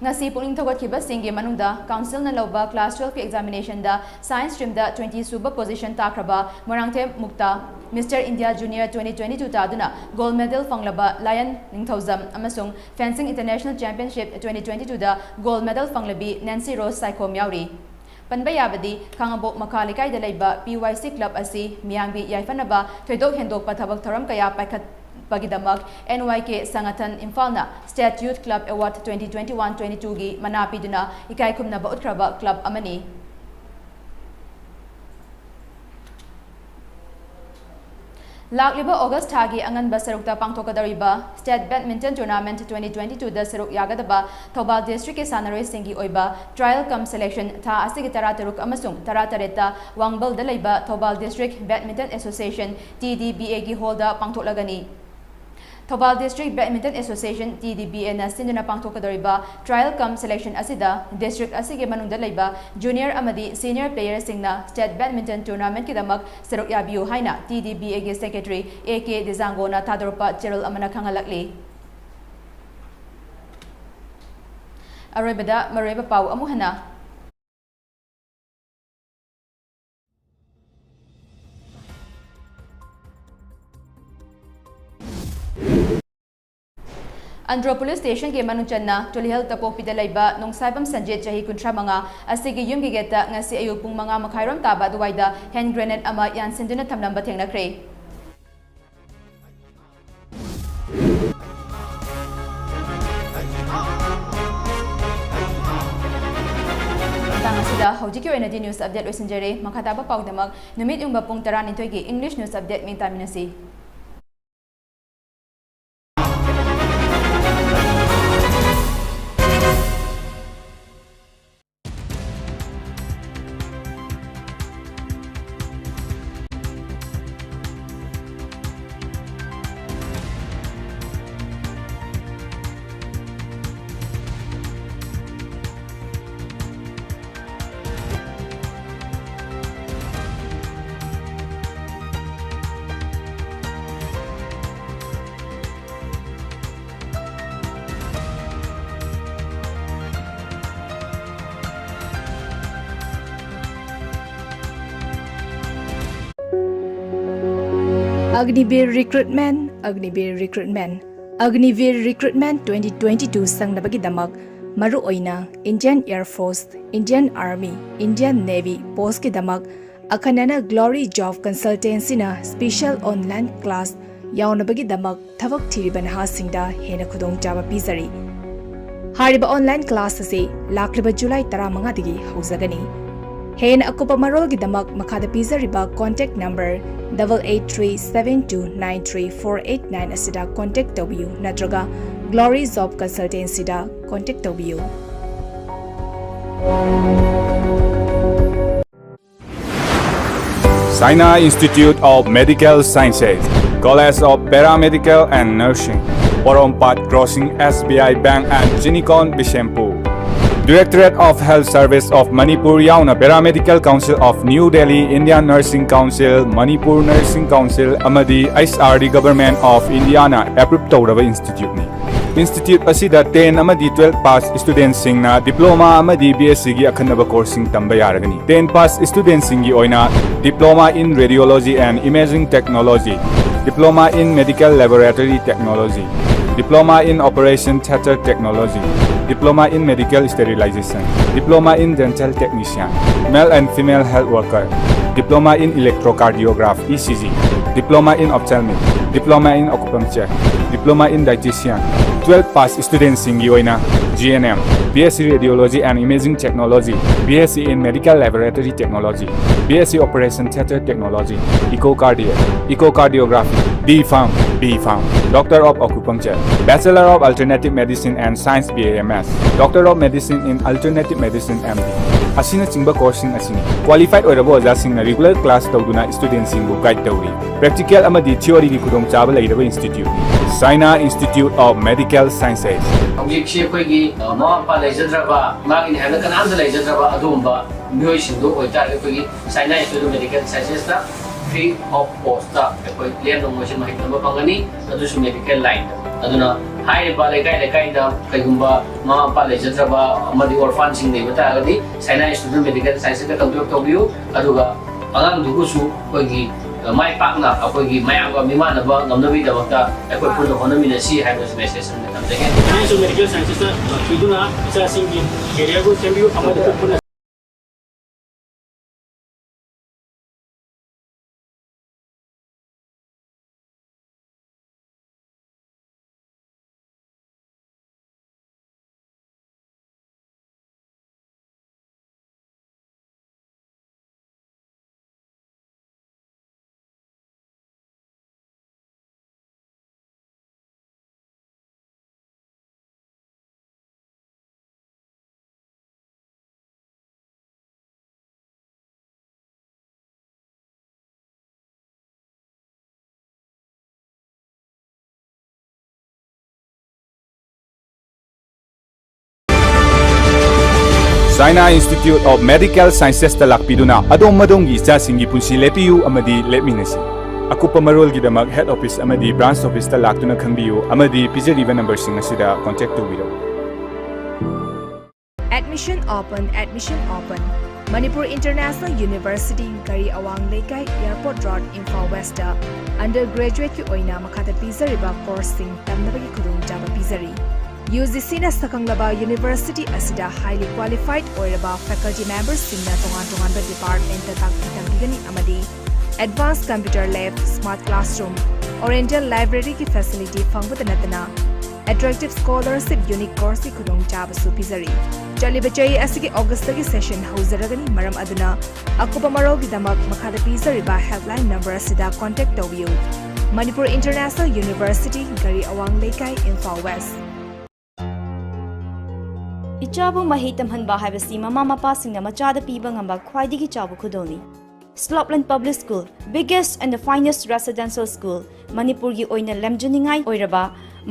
ꯉꯁꯤ ꯄꯨꯛꯅꯤꯡ ꯊꯧꯒꯠꯈꯤꯕꯁꯤꯡꯒꯤ ꯃꯅꯨꯡꯗ councilꯅ ꯂꯧꯕ class twelveꯀꯤ examinationꯗ science streamꯗ twenty ꯁꯨꯕ position ꯇꯥꯈ꯭ꯔꯕ ꯃꯣꯏꯔꯥꯡꯊꯦꯝ ꯃꯨꯛꯇꯥ, Mister India Junior twenty twenty-two ꯇꯥꯗꯨꯅ gold medal ꯐꯪꯂꯕ ꯂꯥꯌꯟ ꯅꯤꯡꯊꯧꯖꯝ ꯑꯃꯁꯨꯡ Fencing International Championship twenty twenty-twoꯗ gold medal ꯐꯪꯂꯕꯤ Nancy Rose Saikhom ꯌꯥꯎꯔꯤ꯫ ꯄꯟꯕ ꯌꯥꯕꯗꯤ, ꯈꯥꯉꯕꯣꯛ ꯃꯈꯥ ꯂꯩꯀꯥꯏꯗ ꯂꯩꯕ P Y C club ꯑꯁꯤ ꯃꯤꯌꯥꯝꯒꯤ ꯌꯥꯏꯐꯅꯕ ꯊꯣꯏꯗꯣꯛ ꯍꯦꯟꯗꯣꯛꯄ ꯊꯕꯛ ꯊꯧꯔꯝ ꯀꯌꯥ ꯄꯥꯏꯈꯠꯄꯒꯤꯗꯃꯛ N Y K ꯁꯪꯒꯊꯟ ꯏꯝꯐꯥꯜꯅ State Youth Club Award twenty twenty-one twenty-twoꯒꯤ ꯃꯅꯥ ꯄꯤꯗꯨꯅ ꯏꯀꯥꯏ ꯈꯨꯝꯅꯕ ꯎꯠꯈ꯭ꯔꯕ club ꯑꯃꯅꯤ꯫ ꯂꯥꯛꯂꯤꯕ August ꯊꯥꯒꯤ ꯑꯉꯟꯕ ꯁꯔꯨꯛꯇ ꯄꯥꯡꯊꯣꯛꯀꯗꯧꯔꯤꯕ State Badminton Tournament twenty twenty-twoꯗ ꯁꯔꯨꯛ ꯌꯥꯒꯗꯕ ꯊꯧꯕꯥꯜ districtꯀꯤ ꯁꯥꯟꯅꯔꯣꯏꯁꯤꯡꯒꯤ ꯑꯣꯏꯕ trial cum selection ꯊꯥ ꯑꯁꯤꯒꯤ ꯇꯔꯥꯇꯔꯨꯛ ꯑꯃꯁꯨꯡ ꯇꯔꯥꯇꯔꯦꯠꯇ ꯋꯥꯡꯕꯜꯗ ꯂꯩꯕ Thoubal District Badminton Association, T D B Aꯒꯤ hallꯗ ꯄꯥꯡꯊꯣꯛꯂꯒꯅꯤ꯫ Thoubal District Badminton Association, T D B A ꯅ ꯁꯤꯟꯗꯨꯅ ꯄꯥꯡꯊꯣꯛꯀꯗꯧꯔꯤꯕ trial cum selection ꯑꯁꯤꯗ district ꯑꯁꯤꯒꯤ ꯃꯅꯨꯡꯗ ꯂꯩꯕ junior ꯑꯃꯗꯤ senior player ꯁꯤꯡꯅ state badminton tournament ꯀꯤꯗꯃꯛ ꯁꯔꯨꯛ ꯌꯥꯕꯤꯌꯨ ꯍꯥꯏꯅ T D B A ꯒꯤ secretary A K ꯗꯤꯖꯥꯡꯒꯣꯅ ꯊꯥꯗꯣꯔꯛꯄ ꯆꯦꯔꯣꯜ ꯑꯃꯅ ꯈꯪꯍꯜꯂꯛꯂꯤ꯫ ꯑꯔꯣꯏꯕꯗ ꯃꯔꯨꯑꯣꯏꯕ ꯄꯥꯎ ꯑꯃꯨꯛ ꯍꯟꯅ꯫ ꯑꯟꯗ꯭ꯔꯣ police station ꯒꯤ ꯃꯅꯨꯡ ꯆꯟꯅ ꯇꯨꯂꯤꯍꯜ ꯇꯄꯣꯛꯄꯤꯗ ꯂꯩꯕ ꯅꯣꯡꯁꯥꯏꯕꯝ ꯁꯟꯖꯤꯠ, ꯆꯍꯤ ꯀꯨꯟꯊ꯭ꯔꯥ ꯃꯉꯥ, ꯑꯁꯤꯒꯤ ꯌꯨꯝꯒꯤ gate ꯇ ꯉꯁꯤ ꯑꯌꯨꯛ ꯄꯨꯡ ꯃꯉꯥ ꯃꯈꯥꯏꯔꯣꯝ ꯇꯥꯕ ꯑꯗꯨꯋꯥꯏꯗ hand grenade ꯑꯃ ꯌꯥꯟꯁꯤꯟꯗꯨꯅ ꯊꯝꯂꯝꯕ ꯊꯦꯡꯅꯈ꯭ꯔꯦ꯫ ꯃꯇꯥꯡ ꯑꯁꯤꯗ ꯍꯧꯖꯤꯛꯀꯤ ꯑꯣꯏꯅꯗꯤ news update ꯂꯣꯏꯁꯤꯟꯖꯔꯦ꯫ ꯃꯈꯥ ꯇꯥꯕ ꯄꯥꯎꯗꯃꯛ ꯅꯨꯃꯤꯠ ꯌꯨꯡꯕ ꯄꯨꯡ ꯇꯔꯥꯅꯤꯊꯣꯏꯒꯤ English news update ꯃꯤꯡ ꯇꯥꯃꯤꯟꯅꯁꯤ꯫ Agniveer Recruitment, Agniveer Recruitment, Agniveer Recruitment twenty twenty-two ꯁꯪꯅꯕꯒꯤꯗꯃꯛ ꯃꯔꯨꯑꯣꯏꯅ Indian Air Force, Indian Army, Indian Navy post ꯀꯤꯗꯃꯛ ꯑꯈꯟꯅꯅ Glory Job Consultancy ꯅ special online class ꯌꯥꯎꯅꯕꯒꯤꯗꯃꯛ ꯊꯕꯛ ꯊꯤꯔꯤꯕ ꯅꯍꯥꯁꯤꯡꯗ ꯍꯦꯟꯅ ꯈꯨꯗꯣꯡꯆꯥꯕ ꯄꯤꯖꯔꯤ꯫ ꯍꯥꯏꯔꯤꯕ online class ꯑꯁꯤ ꯂꯥꯛꯂꯤꯕ July ꯇꯔꯥꯃꯉꯥꯗꯒꯤ ꯍꯧꯖꯒꯅꯤ꯫ ꯍꯦꯟꯅ ꯑꯀꯨꯞꯄ ꯃꯔꯣꯜꯒꯤꯗꯃꯛ ꯃꯈꯥꯗ ꯄꯤꯖꯔꯤꯕ contact number double eight three seven two nine three four eight nine ꯑꯁꯤꯗ contact ꯇꯧꯕꯤꯌꯨ ꯅꯠꯇ꯭ꯔꯒ Glory Job Consultancy ꯗ contact ꯇꯧꯕꯤꯌꯨ꯫ Saina Institute of Medical Sciences. College of Paramedical and Nursing, Porompat Crossing, S B I Bank and Chinicon, Bishnupur. Directorate of Health Service of Manipur ꯌꯥꯎꯅ Paramedical Council of New Delhi, Indian Nursing Council, Manipur Nursing Council ꯑꯃꯗꯤ H R D Government of Indiaꯅ approve ꯇꯧꯔꯕ instituteꯅꯤ꯫ Institute ꯑꯁꯤꯗ ten ꯑꯃꯗꯤ twelve pass studentꯁꯤꯡꯅ diploma ꯑꯃꯗꯤ B S cꯒꯤ ꯑꯈꯟꯅꯕ courseꯁꯤꯡ ꯇꯝꯕ ꯌꯥꯔꯒꯅꯤ꯫ Ten pass studentꯁꯤꯡꯒꯤ ꯑꯣꯏꯅ Diploma in Radiology and Imaging Technology, Diploma in Medical Laboratory Technology, Diploma in Operation Theatre Technology, Diploma in Medical Sterilization, Diploma in Dental Technician, Male and Female Health Worker, Diploma in Electrocardiograph, E C G, Diploma in Ophthalmic, Diploma in Acupuncture, Diploma in Dietitian, twelve pass studentꯁꯤꯡꯒꯤ ꯑꯣꯏꯅ G N M, B S c Radiology and Imaging Technology, B S c in Medical Laboratory Technology, B S c Operation Theatre Technology, Echocardia, Echocardiography, D Pharm, B Pharm, Doctor of Acupuncture, Bachelor of Alternative Medicine and Science, B A M S, Doctor of Medicine in Alternative Medicine, M D ꯑꯁꯤꯅꯆꯤꯡꯕ courseꯁꯤꯡ ꯑꯁꯤꯅꯤ꯫ Qualified ꯑꯣꯏꯔꯕ ꯑꯣꯖꯥꯁꯤꯡꯅ regular class ꯇꯧꯗꯨꯅ studentꯁꯤꯡꯕꯨ guide ꯇꯧꯔꯤ꯫ Practical ꯑꯃꯗꯤ theoryꯒꯤ ꯈꯨꯗꯣꯡꯆꯥꯕ ꯂꯩꯔꯕ instituteꯅꯤ꯫ China Institute of Medical Sciences꯫ ꯍꯧꯖꯤꯛꯁꯤ ꯑꯩꯈꯣꯏꯒꯤ, ꯑ, ꯃꯃꯥ ꯃꯄꯥ ꯂꯩꯖꯗ꯭ꯔꯕ, ꯃꯥꯒꯤꯅꯤ ꯍꯥꯏꯕ ꯀꯅꯥꯝꯇ ꯂꯩꯖꯗ꯭ꯔꯕ ꯑꯗꯨꯒꯨꯝꯕ ꯃꯤꯑꯣꯏꯁꯤꯡꯗꯨ ꯑꯣꯏꯇꯥꯔꯗꯤ ꯑꯩꯈꯣꯏꯒꯤ China Institute of Medical Sciences free of cost ꯑꯩꯈꯣꯏ ꯂꯦꯝꯅ ꯃꯣꯏꯁꯦ ꯃꯍꯩ ꯇꯝꯕ ꯐꯪꯒꯅꯤ꯫ ꯑꯗꯨꯁꯨ medical lineꯗ꯫ ꯑꯗꯨꯅ ꯍꯥꯏꯔꯤꯕ ꯂꯩꯀꯥꯏ ꯂꯩꯀꯥꯏꯗ ꯀꯩꯒꯨꯝꯕ ꯃꯃꯥ ꯃꯄꯥ ꯂꯩꯖꯗ꯭ꯔꯕ ꯑꯃꯗꯤ orphanꯁꯤꯡ ꯂꯩꯕ ꯇꯥꯔꯒꯗꯤ China Institute of Medical Scienceꯇ contact ꯇꯧꯕꯤꯌꯨ꯫ ꯑꯗꯨꯒ ꯑꯉꯥꯡꯗꯨꯕꯨꯁꯨ ꯑꯩꯈꯣꯏꯒꯤ, ꯑ, ꯃꯥꯏ ꯄꯥꯛꯅ ꯑꯩꯈꯣꯏꯒꯤ ꯃꯌꯥꯝꯒ ꯃꯤꯃꯥꯟꯅꯕ ꯉꯝꯅꯕꯒꯤꯗꯃꯛꯇ ꯑꯩꯈꯣꯏ ꯄꯨꯟꯅ ꯍꯣꯠꯅꯃꯤꯟꯅꯁꯤ ꯍꯥꯏꯕꯁꯤ message ꯑꯃ ꯊꯝꯖꯒꯦ꯫ Science of Medical Scienceꯇ ꯊꯤꯗꯨꯅ ꯏꯆꯥꯁꯤꯡꯒꯤ careerꯕꯨ ꯁꯦꯝꯕꯤꯌꯨ꯫ ꯑꯃꯗꯤ ꯄꯨꯟꯅ China Institute of Medical Sciences ꯇ ꯂꯥꯛꯄꯤꯗꯨꯅ ꯑꯗꯣꯝ ꯑꯗꯣꯝꯒꯤ ꯏꯆꯥꯁꯤꯡꯒꯤ ꯄꯨꯟꯁꯤ ꯂꯦꯞꯄꯤꯌꯨ ꯑꯃꯗꯤ ꯂꯦꯞꯃꯤꯟꯅꯁꯤ꯫ ꯑꯀꯨꯞꯄ ꯃꯔꯣꯜꯒꯤꯗꯃꯛ Head Office ꯑꯃꯗꯤ Branch Office ꯇ ꯂꯥꯛꯇꯨꯅ ꯈꯪꯕꯤꯌꯨ ꯑꯃꯗꯤ ꯄꯤꯖꯔꯤꯕ ꯅꯝꯕꯔꯁꯤꯡ ꯑꯁꯤꯗ contact ꯇꯧꯕꯤꯔꯛꯎ꯫ Admission open, admission open. Manipur International University, ꯘꯔꯤ ꯑꯋꯥꯡ ꯂꯩꯀꯥꯏ, Airport Road, Imphal West ꯇ undergraduate ꯀꯤ ꯑꯣꯏꯅ ꯃꯈꯥꯗ ꯄꯤꯖꯔꯤꯕ course ꯁꯤꯡ ꯇꯝꯅꯕꯒꯤ ꯈꯨꯗꯣꯡꯆꯥꯕ ꯄꯤꯖꯔꯤ꯫ ꯌꯨ ꯖꯤ ꯁꯤ ꯅ ꯁꯛꯈꯪꯂꯕ university ꯑꯁꯤꯗ highly qualified ꯑꯣꯏꯔꯕ faculty member ꯁꯤꯡꯅ ꯇꯣꯉꯥꯟ ꯇꯣꯉꯥꯟꯕ department ꯇ ꯇꯥꯛꯄꯤ ꯇꯝꯕꯤꯒꯅꯤ ꯑꯃꯗꯤ advanced computer lab, smart classroom, Oriental library ꯒꯤ facility ꯐꯪꯕꯇ ꯅꯠꯇꯅ attractive scholarship, unique course ꯀꯤ ꯈꯨꯗꯣꯡꯆꯥꯕꯁꯨ ꯄꯤꯖꯔꯤ꯫ ꯆꯠꯂꯤꯕ ꯆꯍꯤ ꯑꯁꯤꯒꯤ August ꯇꯒꯤ session ꯍꯧꯖꯔꯒꯅꯤ, ꯃꯔꯝ ꯑꯗꯨꯅ ꯑꯀꯨꯞꯄ ꯃꯔꯣꯜꯒꯤꯗꯃꯛ ꯃꯈꯥꯗ ꯄꯤꯖꯔꯤꯕ helpline number ꯑꯁꯤꯗ contact ꯇꯧꯕꯤꯌꯨ꯫ Manipur International University, ꯘꯔꯤ ꯑꯋꯥꯡ ꯂꯩꯀꯥꯏ, Imphal West꯫ ꯏꯆꯥꯕꯨ ꯃꯍꯩ ꯇꯝꯍꯟꯕ ꯍꯥꯏꯕꯁꯤ ꯃꯃꯥ ꯃꯄꯥꯁꯤꯡꯅ ꯃꯆꯥꯗ ꯄꯤꯕ ꯉꯝꯕ ꯈ꯭ꯋꯥꯏꯗꯒꯤ ꯆꯥꯎꯕ ꯈꯨꯗꯣꯜꯅꯤ꯫ Slopeland Public School, biggest and the finest residential school, ꯃꯅꯤꯄꯨꯔꯒꯤ ꯑꯣꯏꯅ ꯂꯝꯖꯤꯡꯅꯤꯡꯉꯥꯏ ꯑꯣꯏꯔꯕ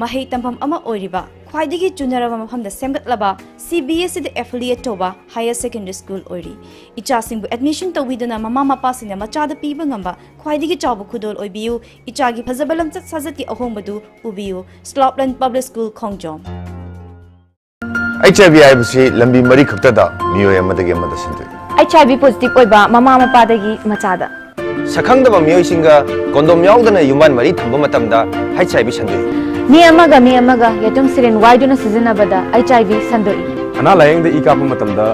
ꯃꯍꯩ ꯇꯝꯐꯝ ꯑꯃ ꯑꯣꯏꯔꯤꯕ, ꯈ꯭ꯋꯥꯏꯗꯒꯤ ꯆꯨꯅꯔꯕ ꯃꯐꯝꯗ ꯁꯦꯝꯒꯠꯂꯕ, C B S E ꯗ affiliate ꯇꯧꯕ higher secondary school ꯑꯣꯏꯔꯤ꯫ ꯏꯆꯥꯁꯤꯡꯕꯨ admission ꯇꯧꯕꯤꯗꯨꯅ ꯃꯃꯥ ꯃꯄꯥꯁꯤꯡꯅ ꯃꯆꯥꯗ ꯄꯤꯕ ꯉꯝꯕ ꯈ꯭ꯋꯥꯏꯗꯒꯤ ꯆꯥꯎꯕ ꯈꯨꯗꯣꯜ ꯑꯣꯏꯕꯤꯌꯨ꯫ ꯏꯆꯥꯒꯤ ꯐꯖꯕ ꯂꯝꯆꯠ ꯁꯥꯖꯠꯀꯤ ꯑꯍꯣꯡꯕꯗꯨ ꯎꯕꯤꯌꯨ꯫ Slopeland Public School, Khongjom. H I V ꯍꯥꯏꯕꯁꯤ ꯂꯝꯕꯤ ꯃꯔꯤ ꯈꯛꯇꯗ ꯃꯤꯑꯣꯏ ꯑꯃꯗꯒꯤ ꯑꯃꯗ ꯁꯟꯗꯣꯛꯏ꯫ H I V positive ꯑꯣꯏꯕ ꯃꯃꯥ ꯃꯄꯥꯗꯒꯤ ꯃꯆꯥꯗ꯫ ꯁꯛꯈꯪꯗꯕ ꯃꯤꯑꯣꯏꯁꯤꯡꯒ condom ꯌꯥꯎꯗꯅ ꯌꯨꯝꯕꯥꯟ ꯃꯔꯤ ꯊꯝꯕ ꯃꯇꯝꯗ H I V ꯁꯟꯗꯣꯛꯏ꯫ ꯃꯤ ꯑꯃꯒ ꯃꯤ ꯑꯃꯒ ꯌꯦꯇꯨꯝ syringe ꯋꯥꯏꯗꯨꯅ ꯁꯤꯖꯤꯟꯅꯕꯗ H I V ꯁꯟꯗꯣꯛꯏ꯫ ꯑꯅꯥ ꯂꯥꯌꯦꯡꯗ ꯏ ꯀꯥꯞꯄ ꯃꯇꯝꯗ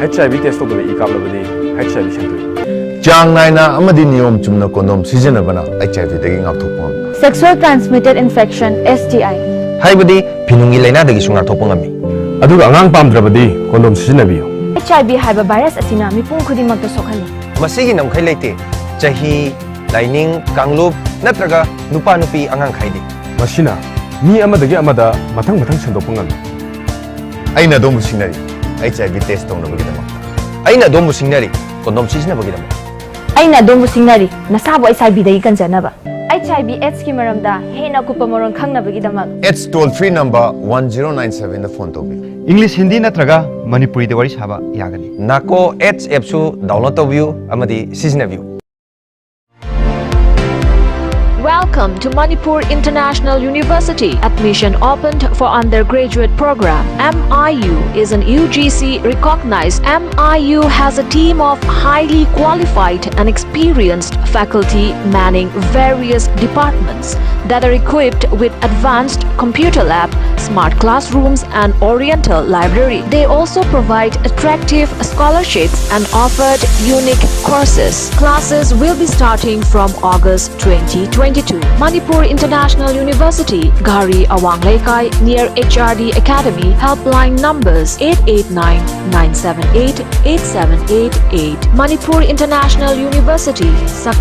H I V test ꯇꯧꯗꯅ ꯏ ꯀꯥꯞꯂꯕꯗꯤ H I V ꯁꯟꯗꯣꯛꯏ꯫ ꯆꯥꯡ ꯅꯥꯏꯅ ꯑꯃꯗꯤ ꯅꯤꯌꯣꯝ ꯆꯨꯝꯅ condom ꯁꯤꯖꯤꯟꯅꯕꯅ H I V ꯗꯒꯤ ꯉꯥꯛꯊꯣꯛꯄ ꯉꯝꯃꯤ꯫ Sexual transmitted infection, S T I꯫ ꯍꯥꯏꯕꯗꯤ ꯐꯤꯅꯨꯡꯒꯤ ꯂꯥꯏꯅꯥꯗꯒꯤꯁꯨ ꯉꯥꯛꯊꯣꯛꯄ ꯉꯝꯃꯤ꯫ ꯑꯗꯨꯒ ꯑꯉꯥꯡ ꯄꯥꯝꯗ꯭ꯔꯕꯗꯤ condom ꯁꯤꯖꯤꯟꯅꯕꯤꯌꯨ꯫ H I V ꯍꯥꯏꯕ virus ꯑꯁꯤꯅ ꯃꯤꯄꯨꯝ ꯈꯨꯗꯤꯡꯃꯛꯇ ꯁꯣꯛꯍꯜꯂꯤ꯫ ꯃꯁꯤꯒꯤ ꯉꯝꯈꯩ ꯂꯩꯇꯦ꯫ ꯆꯍꯤ, ꯂꯥꯏꯅꯤꯡ, ꯀꯥꯡꯂꯨꯞ ꯅꯠꯇ꯭ꯔꯒ ꯅꯨꯄꯥ ꯅꯨꯄꯤ ꯑꯉꯥꯡ ꯈꯥꯏꯗꯦ꯫ ꯃꯁꯤꯅ ꯃꯤ ꯑꯃꯗꯒꯤ ꯑꯃꯗ ꯃꯊꯪ ꯃꯊꯪ ꯁꯟꯗꯣꯛꯄ ꯉꯝꯃꯤ꯫ ꯑꯩꯅ ꯑꯗꯣꯝꯕꯨ ꯁꯤꯡꯅꯔꯤ H I V test ꯇꯧꯅꯕꯒꯤꯗꯃꯛꯇ꯫ ꯑꯩꯅ ꯑꯗꯣꯝꯕꯨ ꯁꯤꯡꯅꯔꯤ condom ꯁꯤꯖꯤꯟꯅꯕꯒꯤꯗꯃꯛ꯫ ꯑꯩꯅ ꯑꯗꯣꯝꯕꯨ ꯁꯤꯡꯅꯔꯤ ꯅꯁꯥꯕꯨ H I V ꯗꯒꯤ ꯀꯟꯖꯅꯕ꯫ ꯑꯩꯆ ꯑꯥꯏ ꯚꯤ ꯑꯦꯗꯁꯀꯤ ꯃꯔꯝꯗ ꯍꯦꯟꯅ ꯑꯀꯨꯞꯄ ꯃꯔꯣꯜ ꯈꯪꯅꯕꯒꯤꯗꯃꯛ AIDS toll free number one zero nine ꯁꯚꯦꯟꯗ ꯐꯣꯟ ꯇꯧꯕꯤꯌꯨ꯫ ꯏꯪꯂꯤꯁ, ꯍꯤꯟꯗꯤ ꯅꯠꯇ꯭ꯔꯒ ꯃꯅꯤꯄꯨꯔꯤꯗ ꯋꯥꯔꯤ ꯁꯥꯕ ꯌꯥꯒꯅꯤ꯫ ꯅꯥꯀꯣ ꯑꯦꯗꯁ ꯑꯦꯞꯁꯨ ꯗꯥꯎꯟꯂꯣꯗ ꯇꯧꯕꯤꯌꯨ ꯑꯃꯗꯤ ꯁꯤꯖꯤꯟꯅꯕꯤꯌꯨ꯫ Welcome to Manipur International University. Admission opened for undergraduate program. M I U is an U G C recognized. M I U has a team of highly qualified and experienced faculty manning various departments that are equipped with advanced computer lab, smart classrooms, and oriental library. They also provide attractive scholarships and offered unique courses. Classes will be starting from August twenty twenty-two. Manipur International University, Ghari Awang Leikai, near H R D Academy. Helpline numbers eight eight nine, nine seven eight, eight seven eight eight. Manipur International University. Success